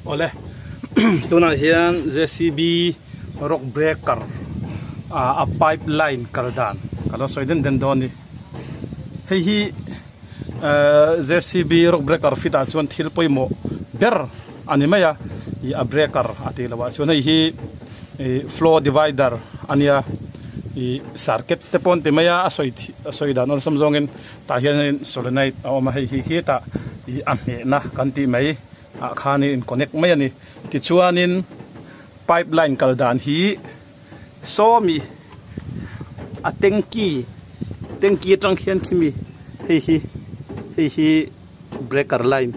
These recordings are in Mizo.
Awle tunah hian jcb rock breaker ah a pipe line kal dan ka lo sawi den den dawn a ni hei hi ehh jcb rock breaker fit ah chuan thil pawimawh ber a ni mai a ih a breaker a tih loh ah chuan hei hi ih floor divider a nia ih circuit te pawh an ti mai a a sawi a sawi dan awlsam zawngin tah hianin solenoid a awm a hei hi khitah ih a hmehna kan tih mai. Ah khanin in connect mai a ni tichuanin pipe line kal dan hi sawmi a tanky tanky atang khian khimi hei hi hei hi breaker line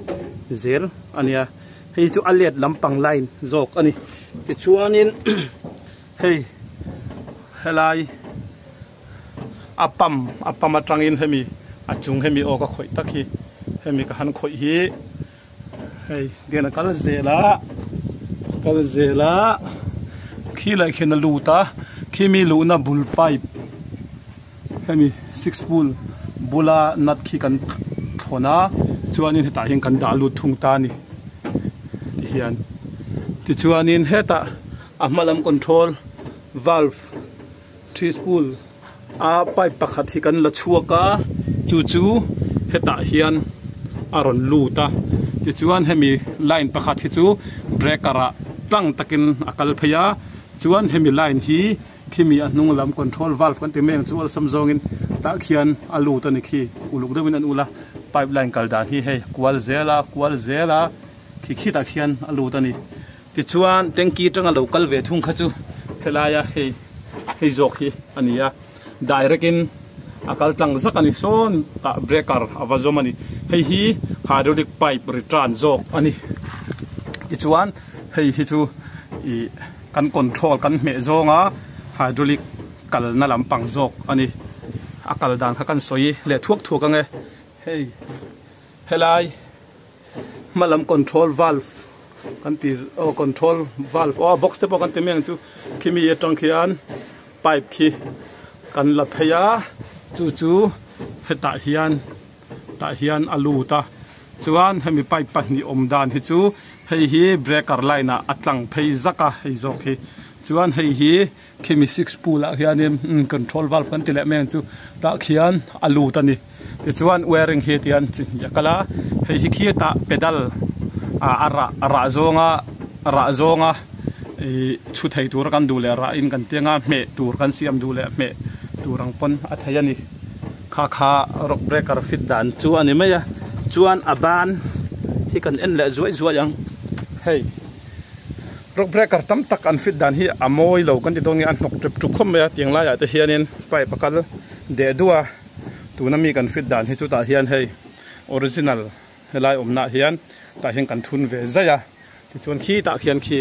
zel a nia hei chu a let lampang line zawk a ni tichuanin hei helai a pump a pump atangin hemi a chung hemi aw ka khawih tak hi hemi ka han khawih hi. Hei tihian a kal zel a a kal zel a khi lai khian a lut a khi mi luhna bul pipe hemi six spool bula nut khi kan thlawn a chuanin hetah hian kan dah lut thung ta a ni tihian tichuanin hetah a hma lam control valve three spool a pipe pakhat hi kan la chhuak a chu chu hetah hian a rawn lut a tichuan hemi line pakhat hi chu breaker ah tlang takin a kal phei a chuan hemi line hi khimi a hnung lam control valve kan ti mai ang chu awlsam zawngin tah khian a lut a ni khi uluk deuhin an ul a pipe line kal dan hi hei kual zel a kual zel a khi khitah khian a lut a ni. Tichuan tanky atanga lo kal ve thung kha chu helaia hei hei zawk hi a ni a direct in a kal tlang zak a ni sawn tah breaker a va zawm a ni hei hi hydraulic pipe return zawk a ni tichuan hei hi chu ih kan control kan hmeh zawnga hydraulic kalna lampang zawk a ni a kal dan kha kan sawi leh thuak thuak ang e hei helai. Hma lam control valve kan tih aw control valve aw box te pawh kan ti mai ang chu khimi atang khian pipe khi kan la phei a chu chu hetah hian tah hian a lut a chuan hemi pipe pahnih awm dan hi chu hei hi breaker line ah a tlang phei zak a hei zawk hi chuan hei hi khimi six pool ah hianin control valve kan ti leh mai ang chu tah khian a lut a ni tichuan wiring hi tihian chi hnih a kal a hei hi khitah pedal ah a rah rah zawnga rah zawnga ihh chhu thei tura kan duh leh rah in kan tiang a hmeh tur kan siam duh leh hmeh tur ang pawn a thei a ni kha kha rock breaker fit dan chu a ni mai a chuan a ban hi kan en leh zuai zuai ang hei. Rock breaker tam tak an fit dan hi a mawi lo kan ti dawn nge a hnawk ṭep ṭup khawp mai a tiang laiah te hianin pipe a kal deh duh a tuna mi kan fit dan hi chutah hian hei original helai awmnaah hian tah hian kan thun ve zaih a tichuan khitah khian khi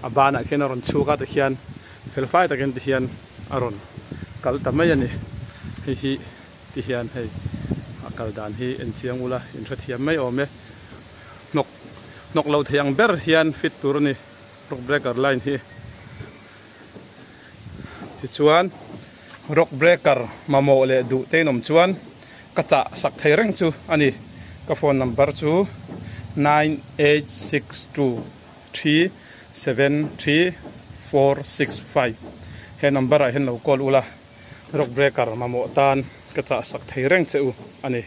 a banah khian a rawn chhuk a tikhian felfai takin tihian a rawn kal ta mai a ni hei hi tihian hei a kal dan hi en chiang ula in hrethiam mai awm e. Hnawk hnawk lo thei ang ber hian fit tur a ni rock breaker line hi tichuan rock breaker mamawh leh duh te in awm chuan ka chah sak thei reng chu a ni ka phone number chu 9862373465 he number ah hian lo call ula rock breaker mamawh tan ka chah sak thei reng che u a ni.